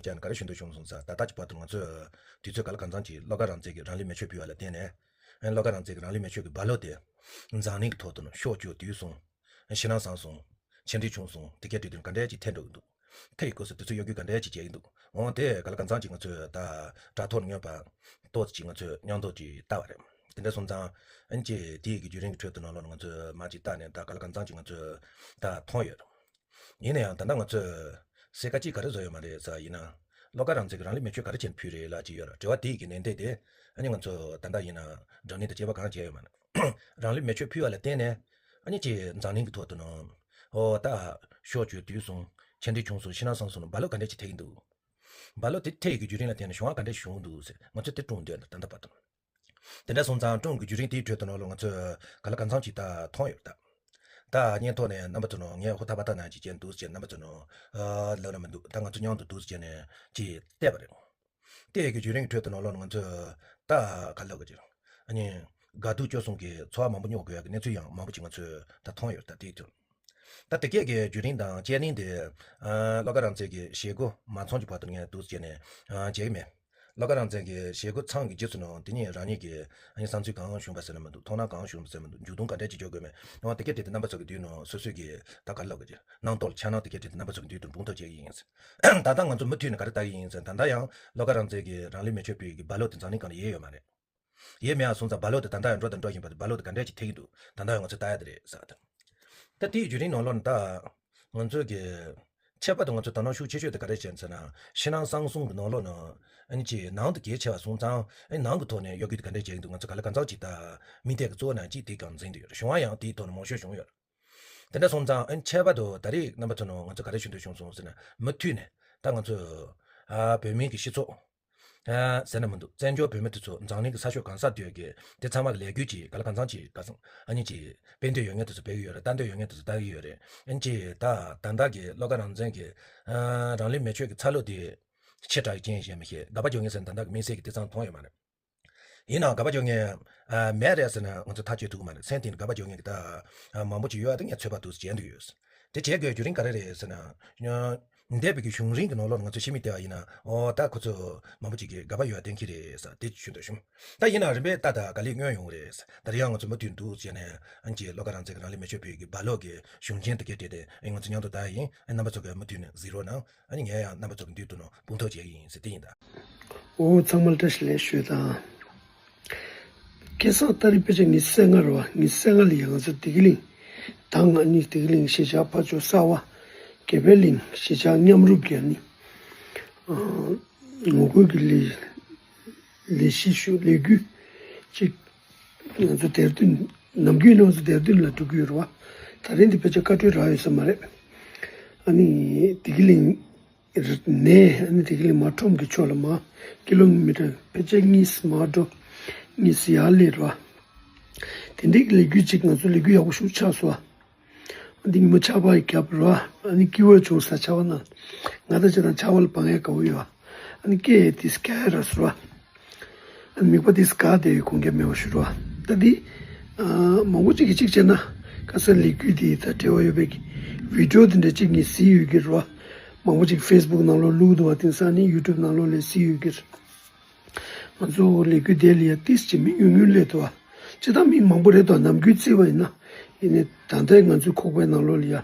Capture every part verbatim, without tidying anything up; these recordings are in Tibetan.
ཅན་ག་རེ་ཞུ་འདོད་བྱུང་སོང་ཟེར། ད་ལྟ་གི་བར་དུ་ང་ཚོས་དུས་ཚོད་ག་ལ་གང་འཚམ་ཅིག་བློ་དགའ་རང་བཙན་གྱིས་རང་ལུས་མེ་མཆོད་ཕུལ་བ་ལ་བརྟེན་ནས། བློ་དགའ་རང་བཙན་གྱིས་རང་ལུས་མེ་མཆོད་ཀྱི་རྦ་ཀློག་དེ་འཛམ་གླིང་གི་ཐོག་ཏུ་ནི་ཕྱོགས་བཅུ་དུས་གསུམ་ཕྱི་ནང་གསང་གསུམ་ཆེ་འབྲིང་ཆུང་གསུམ་དེ་གའི་འབྲི་དོན་ག་འདྲས་ཅིག་ཐེབས་འགྲོ་གི་འདུག་ཐེབས་ཡོད་སྐབས་སུ་དུས་ཚོད་གཡོལ་རྒྱུ་ག་འདྲས་ཅིག་བྱེད་ཀྱི་འདུག་འོ་དེ་ག་ལ་གང་འཚམ་ཅིག་ང་ཚོས་ད་དྲ་ཐོག་ནས་སྔོན་པ་ཏོག་ཙམ་ཅིག་ང་ཚོས་མཉམ་དུ་ཅིག་བལྟས་པ་རེད། དེ་འདྲ་སོང་ཙང་ཨ་ནི་ཅིག་དེའི་གི་བརྒྱུད་རིམ་གྱི་ཁྲོད་དུ་ནང་ལོགས་ནས་ང་ཚོས་མར་ཅིག་བལྟས་ནས་ད་ག་ལ་གང་འཚམ་ཅིག་ང་ཚོས་ད་མཐོང་ཡོད། ཡིན་ན་ཡང་ད་ལྟ་ང་ཚོས་གསལ་ཁ་ཅིག་ག་རེ་བཟོ་ཡོད་མ་རེད་ཟེར་ཡིན་ན། བློ་དགའ་རང་བཙན་གྱིས་རང་ལུས་མེ་མཆོད་ག་རེ་བྱས་ནས་ཕུལ་རེད་ལབ་ཅིག་ཡོད་རེད། དྲི་བ་དེའི་གི་ལན་འདེབས་དེ་ཨ་ནི་ང་ཚོ་ད་ལྟ་ཡིན་ན་སྒྲ་སྙན་དང་བཅས་པ་གང་བྱས་ཡོད་མ་རེད། རང་ལུས་མེ་མཆོད་ཕུལ་བ་ལ་བརྟེན་ནས་ཨ་ནི་ཅིག་འཛམ་གླིང་གི་ཐོག་ཏུ་ནང་ཨོ་ད་ཕྱོགས་བཅུ་དུས་གསུམ་ཆེ་འབྲིང་ཆུང་གསུམ་ཕྱི་ནང་གསང་གསུམ་ནང་རྦ་ཀློག་ག་འདྲས་ཅིག་ཐེབས་ཀྱི་འདུག་རྦ་ཀློག་དེ་ཐེབས་ཡོད་ཀྱི་བརྒྱུད་རིམ་ལ་བརྟེན་ནས་བྱུང་བ་ག་འདྲས་བྱུང་འདུག་ཟེར་ང་ཚོས་དེ་དྲུང་འདོན་ད་ལྟ་བར་དུ། དེ་འདྲ་སོང་ཙང་དྲུང་གི་བརྒྱུད་རིམ་དེའི་ཁྲོད་དུ་ནང་ལོགས་ང་ཚོས་ག་ལ་གང་འཚམ་ཅིག་ད་མཐོང་ཡོད་ད། ད་སྙན་ཐོ་ནས་རྣམ་པ་ཚོ་ནང་ངས་ཧུར་ཐག་པ་ཐག་ནང་ཅིག་བྱས་འདུག་ཟེར་རྣམ་པ་ཚོ་ནང་ལབ་ན་མི་འདུག་ད་ང་ཚོ་མཉམ་དུ་འདུག་ཟེར་ནས་ཅིག་བལྟས་པ་རེད། བལྟས་ཀྱི་བརྒྱུད་རིམ་གྱི་ཁྲོད་དུ་ནང་ལོགས་ང་ཚོས་ད་ག་ལབ་དགོས་ཀྱི་རེད། ཨ་ནི་དགའ་སྡུག་སྐྱོ་གསུམ་གྱི་ཚོར་བ་མང་པོ་མྱོང་དགོས་ཡག་གི་གནས་ཚུལ་ཡང་མང་པོ་ཅིག་ང་ཚོས་ད་མཐོང་ཡོད་ད་དེའི་དུས། ད་དེ་གས་ཀྱི་བརྒྱུད་རིམ་དང་དཔྱད་གླེང་དེ་ཨ་བློ་དགའ་རང་བཙན་གྱི་བཞེས་སྒོ་མ་ཚང་གི་བར་དུ་ངས་འདུག་ཟེར་ནས་ཨ་བྱས་ཀྱི་མེད། བློ་དགའ་རང་བཙན་གྱི་བཞེས་སྒོ་ཚང་གི་རྗེས་སུ་ནང་དེ་ཉིད་རང་ཉིད་ཀྱི་ཨ་ནི་བསམ་ཚུལ་གང་བྱུང་བ་ཟེར་ན་མི་འདུག་མཐོང་སྣང་གང་བྱུང་བ་ཟེར་ན་མི་འདུག་མཇུག་སྡོམ་ག་འདྲས་ཅིག་འཇོག་དགོས་མེད། འོ་དེ་གས་དེ་དེ་རྣམ་པ་ཚོ་གི་དུས་ནང་སོ་སོའི་གི་ད་ག་ལབ་དགོས་ཀྱི་རེད། སྣང་སྟོབས་ལ་འཆར་སྣང་དེ་གས་དེ་དེ་རྣམ་པ་ཚོ་གི་མདུན་དུ་སྤུངས་ཐབས་བྱེད་ཀྱི་ཡིན། ད་ལྟ་ང་ཚོ་མུ་མཐུད་ནས་ག་རེ་ལྟ་གི་ཡིན་ཟེར་ན། ད་ལྟ་ཡང་བློ་དགའ་རང་བཙན་གྱིས་རང་ལུས་མེ་མཆོད་ཕུལ་ཡག་གི་རྦ་ཀློག་དེ་འཛམ་གླིང་སྒང་ལ་ཡལ་ཡོད་མ་རེད། ཡལ་མེད་ཡ་སོང་ཙང་རྦ་ཀློག་དེ་ད་ལྟ་ཡང་འགྲོ་དང་འགྲོ་བཞིན་པ་དེ། རྦ་ཀློག་དེ་ག་འདྲས་ཅིག་ཐེབས་ཀྱི་འདུག་ད་ལྟ་ཡང་ང་ཚོས་ལྟ་ཡག་དེ་རེད་ཟེར་བ་དང་། ད་དེའི་བརྒྱུད་རིམ་ནང་ལོགས་ནས་ད་ང་ཚོས་ཀྱི་ཁྱད་པར་དུ་ང་ཚོ་དོ་སྣང་ཤུགས་ཆེ་ཤོས་དེ་ག་རེ་བྱས་ཟེར་ན། ཕྱི་ནང་གསང་གསུམ་གྱི་ནང་ལོགས་ནང་ཨ་ནི་ཅིག་ནང་དུ་གལ་ཆེ་བ་སོང་ཙང་ཨ་ནི་ནང་གི་ཐོག་ནས་གཡོ་སྒྱུ་དེ་ག་འདྲས་བྱེད་ཀྱི་འདུག་ང་ཚོ་ག་ལ་གང་འཚམ་ཅིག་ད་མིག་ལྟས་ཀྱི་གཙོ་བོ་ནང་གཅིག་དེ་གང་འཛིན་དུ་ཡོད་རེད། བྱུང་བ་ཡང་དེའི་ཐོག་ནས་མང་ཤོས་བྱུང་ཡོད་རེད། དེ་འདྲ་སོང་ཙང་ཨ་ནི་ཁྱད་པར་དུ་ད་རེས་རྣམ་པ་ཚོ་ནང་ང་ཚོ་ག་རེ་ཞུ་འདོད་བྱུང་སོང་ཟེར་ན། མུ་མཐུད་ནས་ད་ང་ཚོ་ཨ་བོད་མིའི་གི་སྤྱི་ཚོགས་ཨ་ཟེར་ན་མི་འདུག་བཙན་བྱོལ་བོད་མི་དེ་ཚོ་འཛམ་གླིང་གི་ས་ཕྱོགས་གང་སར་སྡོད་ཀྱི་དེ་ཚང་མ་གི་ལས་འགུལ་ཅིག་ག་ལ་གང་འཚམ་ཅིག་ག་སོང་ཨ་ནི་ཅིག་སྤེལ་འདོད་ཡོད་མཁན་དེ་ཚོ་སྤེལ་གི་ཡོད་རེད། ལྟ་འདོད་ཡོད་མཁན་དེ་ཚོ་ལྟ་གི་ཡོད་རེད། ཨ་ནི་ཅིག་ད་ད་ལྟ་གི་བློ་དགའ་རང་བཙན་གྱི་ཨ་རང་ལུས་མེ་མཆོད་ཀྱི་འཚར་ལོངས་དེ་ཆེ་དྲགས་ཅན་ཞིག་མི་ཤེས། དགག་པ་རྒྱག་མཁན་ཟེར་ན་ད་ལྟ་གི་དམིགས་བསལ་གྱི་དེ་ཙམ་མཐོང་ཡོད་མ་རེད། ཡིན་ནའང་དགག་པ་རྒྱག་མཁན་ཨ་མེད་རེད་ཟེར་ན་ང་ཚོ་ཐག་གཅོད་ཐུབ་ཀྱི་མ་རེད། མཚན་དེ་ནི་དགག་པ་རྒྱག་མཁན་གྱི་ད་ཨ་མང་པོ་ཅིག་ཡོད་ཨ། ད་ངས་ཚོད་དཔག་ཏོག་ཙམ་བྱས་འདུག་ཡོད། དེ་བྱེད་དགོས་བརྒྱུད་རིམ་ག་རེ་རེད་ཟེར་ན། ཨ་འདས་པའི་གི་བྱུང་རིམ་གྱི་ནང་ལོགས་ང་ཚོ་ཕྱི་མིག་བལྟས་པ་ཡིན་ན། ཨོ་ད་ཁོ་ཚོ་མང་པོ་ཅིག་གིས་དགག་པ་ཡོད་བསྟན་གྱི་རེད་ཟེར་དེ་ཞུ་འདོད་བྱུང་། ད་ཡིན་ནའང་རིམ་པས་ད་ད་ག་ལེར་མངོན་ཡོང་གི་རེད་ཟེར། ད་རེས་ཡང་ང་ཚོ་མུ་མཐུད་འདུག་ཟེར་ནས་ཨ་ནི་ཅིག་བློ་དགའ་རང་བཙན་གྱིས་རང་ལུས་མེ་མཆོད་ཕུལ་ཡག་གི་རྦ་ཀློག་གི་གཞུང་ཆེན་དེ་གའི་གྲས་དེ་ཨ་ང་ཚོ་མཉམ་དུ་ལྟ་ཡག་ཡིན། ཨ་རྣམ་པ་ཚོ་གིས་མུ་མཐུད་ནས་གཟིགས་རོགས་གནང་། ཨ་ནི་ངས་ཡང་རྣམ་པ་ཚོ་གི་མདུན་དུ་ནང་སྤུངས་ཐབས་བྱེད་ཀྱི་ཡིན་ཟེར་དེ་ཡིན་ད། འོ་ཚང་མ་ལ་བཀྲ་ཤིས་བདེ་ལེགས་ཞུ་དང་། ཁ་སང་ཏ་རིག་ཕལ་ཆེར་ཉི་ཤུ་རྩ་ལྔ་རེད་བ། ཉི་ཤུ་རྩ་ལྔ་ལ་ཡང་ང་ཚོ་བདེ་སྐྱིད་གླིང་། ད་ང་ནི་བདེ་སྐྱིད་གླིང་གཞིས་ཆགས་ཕ་ཇོ་གསར་བ། དགེ་འཕེལ་གླིང་གཞིས་ཆགས་མཉམ་རུབ་ཀྱི་ཨ་ནི། ཨ་ངོ་རྒོལ་གྱི་ལས་ལས་གཞི་ཞུ་ལས་འགུལ་ཅིག་ང་ཚོ་དེར་ཐོན་ནམ་རྒྱུན་ནས་ང་ཚོ་དེར་ཐོན་ལ་འགྲོ་གི་ཡོད་རེད་བ། ད་རིང་འདི་ཕལ་ཆེར་བཀའ་འཁྲོལ་རག་ཡོད་ས་མ་རེད། ཨ་ནི་བདེ་སྐྱིད་གླིང་ནས་ཨ་ནི་དེ་གི་ལས་མ་ཁྲོམ་གྱི་ཕྱོགས་ལ་མར་ཀི་ལོ་མི་ཊར་ཕལ་ཆེར་གཉིས་མར་འགྲོ། གཉིས་ཡར་སླེབས་ར། དེ་འདྲའི་ལས་འགུལ་ཅིག་ང་ཚོ་ལས་འགུལ་ཡག་པོ་ཞིག་ཆགས་སོང་། འདི་ཉིན་མོ་ཆར་པ་བརྒྱབ་ར། ཨ་ནི་སྐྱིད་པོ་བྱུང་ས། ཆར་པ་ན་ང་དང་ཅི་དང་ཆར་པ་ལ་བག་ཡས་དགའ་པོ་ཡོད། ཨ་ནི་སྐད་དེ་སྐད་ར་སོ་ར། ཨ་ནི་མིག་པ་དེ་དགའ་བསྡད་ཡོད། ཁུངས་སྐྱེལ་མེད་པ་ཞུ་ར། ད་འདི་ཨ་མང་པོ་ཅིག་གིས་གཅིག་བྱས་ན་ཁ་སང་ལས་འགུལ་དེ་དང་འབྲེལ་བ་ཡོད་པའི་གི་བི་ཌིའོ་དེ་འདྲ་གཅིག་གཉིས་གཟིགས་ཡོད་ཀྱི་རེད་བ། མང་པོ་ཅིག་ཕེ་སི་བུག་ནང་ལོགས་བླུགས་འདུག་བ། དེང་སང་ནི་ཡུ་ཊུབ་ནང་ལོགས་ལ་གཟིགས་ཡོད་ཀྱི་རེད། ང་ཚོ་ལས་འགུལ་དེ་ལ་ཡ་ཏིས་ཅིག་མི་ཉུང་ཉུང་སླེབས་འདུག་བ། སྤྱིར་བཏང་མི་མང་པོ་རེད་དོ། ནམ་རྒྱུན་བརྩིས་པ་ཡིན་ན། ཡིན་ནའི་ད་ལྟའི་ང་ཚོའི་ཁོག་པའི་ནང་ལོགས་ལ་ཡ།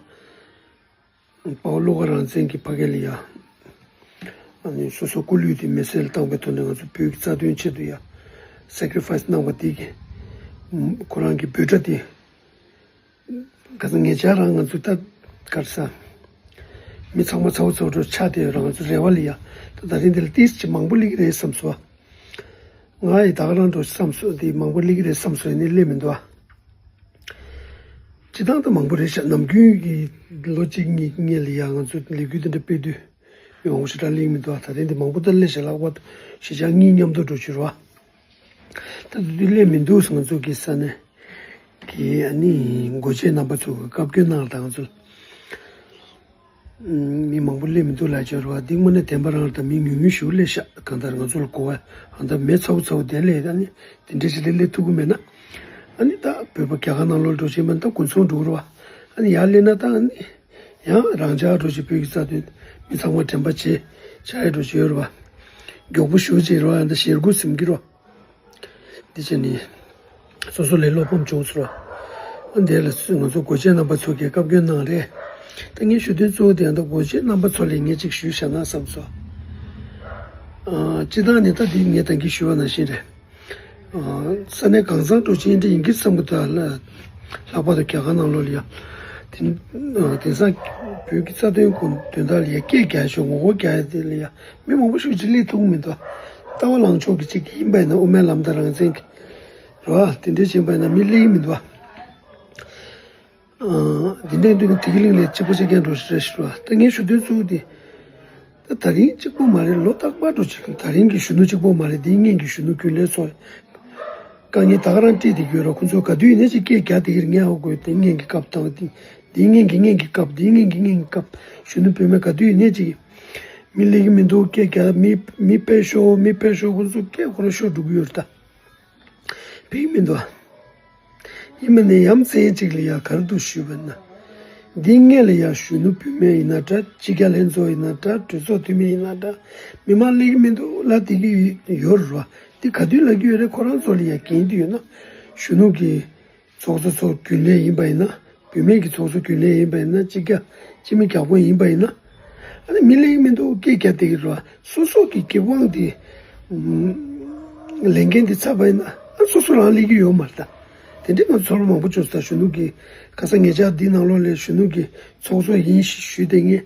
དཔའ་བོ་བློ་དགའ་རང་བཙན་གྱི་ཕ་གི་ལ་ཡ། ཨ་ནི་སོ་སོ་སྐུ་ལུས་དེ་མེ་སྲེག་ལ་བཏང་པའི་ཐོག་ནས་ང་ཚོ་བོད་ཀྱི་རྩ་དོན་ཆེད་དུ་ཡ། སེ་ཀ་རི་ཕ་ཡི་སི་གནང་བ་དེ་གི། ཁོ་རང་གི་འབོད་སྒྲ་དེ། ཁ་སང་ངེད་ཅག་རང་ང་ཚོ་ད་གར་ས། མི་ཚང་མ་ཚ་བོ་ཚ་བོ་འགྲོ་ཆགས་བསྡད་ཡོད་ར། ང་ཚོ་རེ་བ་ལ་ཡ། ད་ད་རིང་འདི་ལ་ཏིས་ཅིག་མང་པོ་སླེབས་ཀྱི་རེད་བསམ་སོང་བ། ང་ཡི་ད་ག་རང་འགྲོ་བསམ་སོང་། འདི་མང་པོ་སླེབས་ཀྱི་རེད་བསམ་སོང་། ཡིན་ནའི་སླེབས་མི་འདུག་ཨ། སྤྱིར་བཏང་ད་མང་པོ་རེད་ཤག་ནམ་རྒྱུན་གྱི་ལོ་གཅིག་གཉིས་སྔོན་ལ་ཡ་ང་ཚོ་ལས་འགུལ་འདི་འདྲ་སྤེལ་དུས་མི་མང་པོ་ཞེ་དྲག་སླེབས་མི་འདུག་ཨ། ད་རིང་འདི་མང་པོ་ད་སླེབས་ཤག་ལྷག་པར་དུ་གཞིས་ཆགས་གཉིས་མཉམ་དུ་འགྲོ་བྱུང་ར། ད་དུས་དུས་སླེབས་མི་འདུག་ཟེར་ང་ཚོ་གི་ས་ནས་གི་ཨ་ནི་འགོ་བྱེད་རྣམ་པ་ཚོ་གི་བཀའ་བཀྱོན་གནང་དང་ང་ཚོ་ལ། མི་མང་པོ་སླེབས་མི་འདུག་ལབ་བྱས་རེད་བ། འདི་དངོས་གནས་བདེན་པ་རང་ལ་ད་མི་ཉུང་ཉུང་ཞིག་སླེབས་ཤག་གང་ལྟར་ང་ཚོ་ལ་གོ་བ་ཨ་ད་མི་ཚ་བོ་ཚ་བོ་དེ་སླེབས། ཨ་ནི་དེ་འདྲ་ཞིག་སླེབས་སླེབས་ཐུབ་ཀྱི་མེད་ན། ཨ་ནི་ད་བོད་པ་རྒྱ་གར་ནང་ལོགས་འགྲོ་བྱེད་མ་ད་དགོན་ཚོང་འགྲོ་གི་རེད་བ། ཨ་ནི་ཡར་སླེབས་ན་ད་ཨ་ནི་ཡང་རང་ཅག་འགྲོ་བྱེད་བོད་ཀྱི་རྩ་དོན་མི་ཚང་མ་དྲན་པ་བྱེད་ ཆ་རེ་འགྲོ་བྱེད་རོ། མགྱོགས་པོ་ཞུ་བྱེད་རོ། ཨ་ད་ཞེར་སྒུག་སིམ་གི་རོ། འདི་བྱས་ནི། སོ་སོ་ལས་བློ་ཕམ་བྱུང་ཟེར་རོ། ཨ་འདི་ལ་ང་ཚོ་སྒོ་ཆེན་རྣམ་པ་ཚོ་གིས་བཀའ་བཀྱོན་གནང་རེད། ད་ངས་ཞུ་དོན་གཙོ་བོ་དེ་ཡང་ད་སྒོ་ཆེན་རྣམ་པ་ཚོ་ལ་ངས་ཅིག་ཞུས་བཞག་ན་བསམ་སོང་། ཨ་སྤྱི་བཏང་ནི་ད་འདི་ངས་ད་གིན་ཞུས་པ་ནང་བཞིན་རེད། ས་གནས་གང་ཚང་འགྲོ་ཆེན་འདི་ཡིན་གྱི་བསམ་གི་འདུག་ལ། ལྷག་པར་དུ་རྒྱ་གར་ནང་ལོགས་ལ་ཡ། དེ་དེང་སང་བོད་ཀྱི་རྩ་དོན་ཀུན་དོན་དག་ལ་ཡ་སྐད་རྒྱག་ཆོག་ངོ་རྒོལ་རྒྱག་ཡ་དེ་ལ་ཡ་མི་མང་པོ་ཞིག་ཅིག་སླེབས་ཐུབ་མི་འདུག་ལྟ་བ་ལངས་ཕྱོགས་ཀྱི་ཅིག་ཡིན་པ་ཡིན་ན་དབུ་མའི་ལམ་དང་རང་བཙན་གྱི་རེད་བ། དེ་འདྲས་བྱེད་པ་ཡིན་ན་མི་སླེབས་ཀྱི་མི་འདུག་བ། འདི་འདྲའི་དུས་ཀྱི་དེ་གི་གླིང་ལས་གཅིག་པ་ཆ་རྐྱེན་འགྲོ་ཞིག་རེད་ཞུ་བ། ད་ངས་ཞུ་དོན་གཙོ་བོ་དེ། ད་ད་རིང་གཅིག་པོ་མ་རེད། ལོ་རྟག་པར་འགྲོ་ཅིག་ད་རིང་གི་གཞོན་ནུ་གཅིག་པོ་མ་རེད། འདིའི་སྔོན་གྱི་གཞོན་ནུ་རྒྱུན་ལས་ཚོ། དཀའ་ངལ་ད་ག་རང་འཕྲད་བསྡད་ཀྱི་ཡོད་ར། ཁོ་ཚོ་ག་དུས་ཡིན་ནའི་ཅིག་སྐད་རྒྱག་བསྡད་ཀྱི་རེད། ངས་ཧ་གོ་ཡོད། དེ་སྔོན་གྱི་སྐབས་དང་དེ་འདིའི་སྔོན་གྱི་སྔོན་གྱི་སྐབས་འདིའི་སྔོན་གྱི་སྔོན་གྱི་སྐབས་གཞོན་ནུ་བུད་མེད་ག་དུས་ཡིན་ནའི་ཅིག་མི་སླེབས་ཀྱི་མི་འདུག་སྐད་རྒྱག་མི་མི་ཕེབས་ཤོག་མི་ཕེབས་ཤོག་ཁོ་ཚོ་སྐད་ཁོ་རང་ཤོར་འགྲོ་གི་ཡོད་རེད་ད། ཕིག་མི་འདུག་ཡིན་པ་ནས་ཡ་མཚན་གཅིག་ལ་ཡ་ག་རེ་འདུག་ཞུས་པ་ན། འདི་སྔོན་ལ་ཡ་གཞོན་ནུ་བུད་མེད་ཡིན་ན་འདྲ། སྤྱི་ཁྱབ་ལྷན་ཚོགས་ཡིན་ན་འདྲ། གྲོས་ཚོགས་འཐུས་མི་ཡིན་ན་འདྲ། མི་མང་སླེབས་ཀྱི་མི་འདུག་ལབ་བསྡད་ཀྱི་ཡོད་རེད་བ། འདི་ག་དུས་ལབ་ཀྱི་ཡོད་རེད། ཁོ་རང་ཚོ་ལ་ཡ་འགན་འདི་ཡོད་ན། གཞོན་ནུ་གི་ཚོགས་གཙོ་ཚོ་རྒྱུན་ལས་ཡིན་པ་ཡིན་ན། བུད་མེད་ཀྱི་ཚོགས་གཙོ་རྒྱུན་ལས་ཡིན་པ་ཡིན་ན། སྤྱི་ཁྱབ་སྤྱི་མི་བརྒྱ་དཔོན་ཡིན་པ་ཡིན་ན། ཨ་ནི་མི་སླེབས་ཀྱི་མི་འདུག་སྐད་རྒྱག་བསྡད་ཀྱི་རེད་བ། སོ་སོ་གི་ཁེ་དབང་དེ་ལས་འགན་དེ་ཚར་བ་ཡིན་ན། ཨ་སོ་སོ་རང་སླེབས་ཀྱི་ཡོད་མ་རེད་ད། དེ་འདྲའི་ང་ཚོར་མང་པོ་བྱུང་སོང་། གཞོན་ནུ་གི་ཁ་སང་ཉེ་ཆར་འདི་ནང་ལོགས་ལ་གཞོན་ནུ་གི་ཚོགས་གཙོ་ཡིན་ཞུས་བསྡད་མཁན།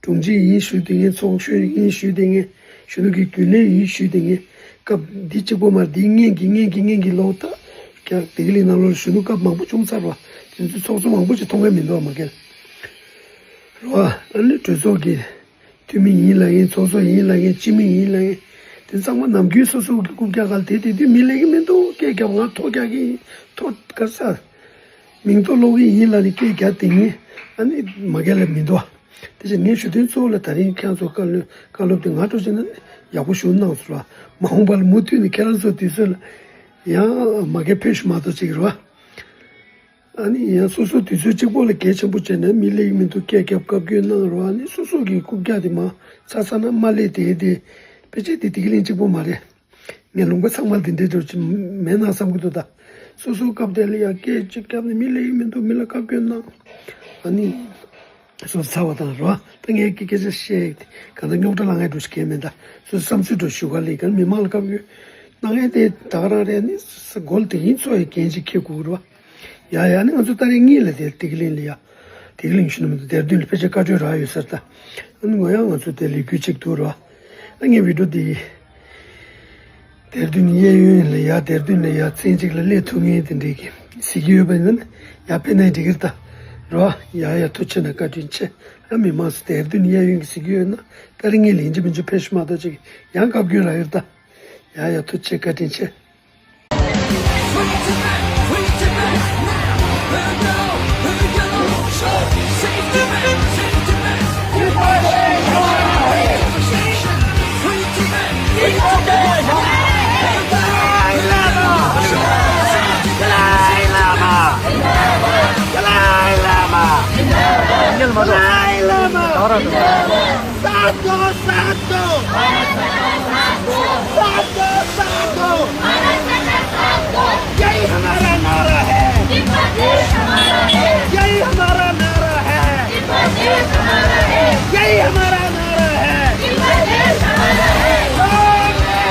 དྲུང་ཆེ་ཡིན་ཞུས་བསྡད་མཁན། ཚོགས་གཞོན་ཡིན་ཞུས་བསྡད་མཁན། གཞོན་ནུ་གི་རྒྱུན་ལས་ཡིན་ཞུས་བསྡད་མཁན། སྐབས་འདི་གཅིག་པོ་མ་རེད། འདི་སྔོན་གྱི་སྔོན་གྱི་སྔོན་གྱི་ལོ་ད་རྒྱ་བདེ་སྐྱིད་གླིང་ནང་ལོགས་གཞོན་ནུ་སྐབས་མང་པོ་བྱུང་ཚར་བ། དེ་ཚོ་ཚོགས་གཙོ་མང་པོ་ཞིག་མཐོང་མཁན་མི་འདུག་བ། མ་གལ་རེད་བ། ཨ་ནི་གྲོས་ཚོགས་ཀྱི་འཐུས་མི་ཡིན་ལབ་མཁན། ཚོགས་གཙོ་ཡིན་ལབ་མཁན། སྤྱི་མི་ཡིན་ལབ་མཁན། དེ་ཚང་མ་ནམ་རྒྱུན་སོ་སོ་གི་རྐུབ་བཀྱག་སྒང་ལ་དེ་དེ་དུས་མི་སླེབས་ཀྱི་མི་འདུག་སྐད་རྒྱབ། ང་ཐོ་རྒྱག་གི་ཡིན། ཐོ་ག་ས་མིང་ཐོ་ཀློག་གི་ཡིན་ལབ་ནས་སྐད་རྒྱག་བསྡད་མཁན་ཨ་ནི་མ་གལ་ལ་མི་འདུག་བ། དེ་བཞིན་ངས་ཞུ་དོན་གཙོ་བོ་ལ་ད་རིང་ཁྱེད་ཚོ་བཀའ་སློབ་བཀའ་སློབ་དེ་ང་འདྲ་བྱས་ན་ཡག་པོ་ཞུ་གནང་ཟེར་བ། མ་འོངས་པ་ལ་མུ་མཐུད་ནས་ཁྱེད་རང་ཚོ་དུས་ཚོད་ལ་ཡང་མ་གལ་ཕེབས་ཤིག་མ་གཏོགས་ཅིག་རེད་བ། ཨ་ནི་ཡང་སོ་སོ་དུས་ཚོད་གཅིག་པོ་ལ་གལ་ཆེན་པོ་བྱས་ནས་མི་སླེབས་ཀྱི་མི་འདུག་སྐད་རྒྱབ་བཀའ་བཀྱོན་གནང་རོགས། ཨ་ནི་སོ་སོ་གི་རྐུབ་བཀྱག་དེ་མར་ཚར་ཚར་ན་མ་སླེབས་དེ་དེ་ཕལ་ཆེར་དེ་བདེ་སྐྱིད་གླིང་གཅིག་པོ་མ་རེད། ངས་ལུང་པ་ཚང་མ་ལ་དེ་འདྲའི་འགྲོ་གི་མེད་ན་བསམ་གྱི་འདུག་ད་སོ་སོ་སྐབས་དེ་ལ་ཡང་སྐད་ཅིག་བརྒྱབ་ནས་མི་སླེབས་ཀྱི་མི་འདུག་མི་ལ་བཀའ་བཀྱོན་གནང་། ཨ་ནི། སོ་སོ་ཚར་བ་དང་རོ། ད་ངས་ཀྱི་སྐད་ཆ་བཤད་གང་ལྟར་རྙོག་དྲ་ལངས་ཡ་འགྲོ་ཞིག་གས་མེད། ད་སོ་སོ་བསམ་ཚུལ་འགྲོ་ཞུ་ག་ལས་གང་མི་མང་ལ་བཀའ་བཀྱོན་གནང་ཡ་དེ་ད་ག་རང་རེད། ནི་ས་སྒོ་ལ་དེ་ཡིན་ཚོ་ཡི་འགན་ཅིག་འཁྱེར་དགོས་རོ། ཡ་ཡ་ནི་ང་ཚོ་ཏ་རིག་གཉིས་ལ་དེ་དེ་གི་གླིང་ལ་ཡ། དེ་གི་གླིང་ཞུ་ནི་མི་འདུག་དེར་འདུན་ལ་ཕལ་ཆེར་བཀའ་འཁྲོལ་རག་ཡོད་ས་རེད་ད། ཨ་ནི་ངོ་ཡང་ང་ཚོ་དེ་ལས་འགུལ་ཅིག་འདུག་རོ། ཨ་ངའི་བི་ཌིའོ་དེ་ཡི། དེར་འདུན་གཡས་གཡོན་ལ་ཡ། དེར་འདུན་ལ་ཡ་མཚན་གཅིག་ལ་སླེབས་ཐུབ་ངེས་དེ་འདྲས་ཀྱི་གཟིགས་ཀྱི་ཡོད་པ་ཡིན་ན་ཡ་ཕེབས་ན་འགྲིག་གི་རེད་ད། རོ། ཡ་ཡ་ཐུགས་རྗེ་ཆེ་ན་བཀའ་དྲིན་ཆེ། ཨ་མི་མང་སུ་དེར་འདུན་གཡས་གཡོན་གྱི་གཟིགས་ཀྱི་ཡོད་ན་ཏ་རིག་གཉིས་ལ་ཡིན་གཅིག་མིན་གཅིག་ཕེབས་ཤིག་མ་གཏོགས་ཅིག་ཡང་བཀའ་བཀྱོན་རག་གི་རེད་ད། ཡ་ཡ་ཐུགས་རྗེ་ཆེ། བཀའ་དྲིན་ཆེ། साथ दो, साथ दो। साथ दो, साथ दो। भारत सरकार साथ दो। भारत सरकार साथ दो। यही हमारा नारा है। तिब्बत देश हमारा है। यही हमारा नारा है। तिब्बत देश हमारा है। यही हमारा नारा है। तिब्बत देश हमारा है। दलाई लामा।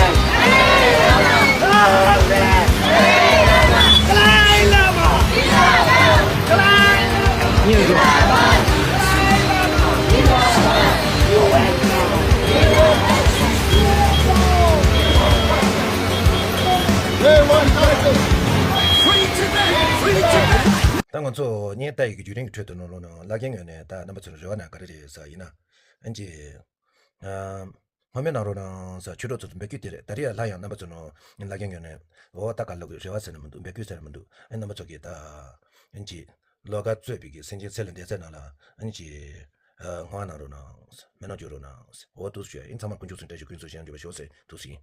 दलाई लामा। दलाई लामा। दलाई लामा। ད་ང་ཚོ་བརྙན་ལྟ་ཡི་གི་བརྒྱུད་རིམ་གྱི་ཁྲོད་དུ་ནང་ལོགས་ནང་བླ་རྒན་ངོས་ནས་ད་རྣམ་པ་ཚོར་རེ་བ་ནང་ག་རེ་རེད་ཟེར་ཡིན་ན། ཨན་ཅི། སྔོན་མའི་ནང་རོ་ནང་ས་ཆོས་གྲོགས་ཚོ་འབོད་སྐུལ་དེ་རེད། ད་རེས་ཡང་སླར་ཡང་རྣམ་པ་ཚོ་ནང་བླ་རྒན་ངོས་ནས་འོ་ད་ག་ལོག་གི་རེ་བ་ཟེར་ན་མི་འདུག་འབོད་སྐུལ་ཟེར་ན་མི་འདུག་ཨ་རྣམ་པ་ཚོ་གིས་ད་ཨན་ཅི་བློ་དཀར་གཙོས་པའི་གི་སེམས་ཅན་ཚེ་ལ་འདས་ཚེ་ནང་ལ་ཨན་ཅི་སྔོན་ནང་རོ་ནང་མི་ནང་འཇོག་རོ་ནང་འོ་འདུག་ཞུ་ཡ་ཡིན། ཚང་མ་དཀོན་མཆོག་གསུམ་བཀྲ་ཤིས་ཀུན་ཚོགས་ཤིང་འབྱོར་བ་ཤོག་ཟེར་འདུག་ཟིན།